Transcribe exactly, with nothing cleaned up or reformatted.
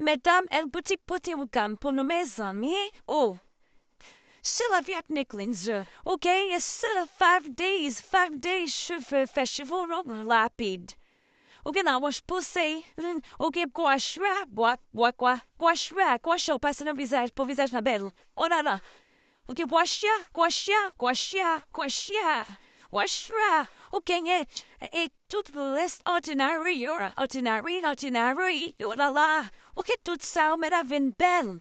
Medam, el boutik pote ou gam pou nou, mezanmi. Oh. Se lavi ak Nicklins, ok? E se five days, five days cheve, fè cheve w long rapid. Ou gen nan wòch pouse, ou gen gwa chwa, gwa, gwa, gwa, gwa chwa, gwa chwa, ou pase nan vizaj, pou vizaj la bèl. Oh la la. Ou gen gwa chwa, gwa chwa, gwa chwa, gwa chwa, gwa chwa. Ou genyen, e tout rès ordinary yo, ordinary, ordinary, oh la la. Ou gen tout sa, ou mèt ap vin bèl.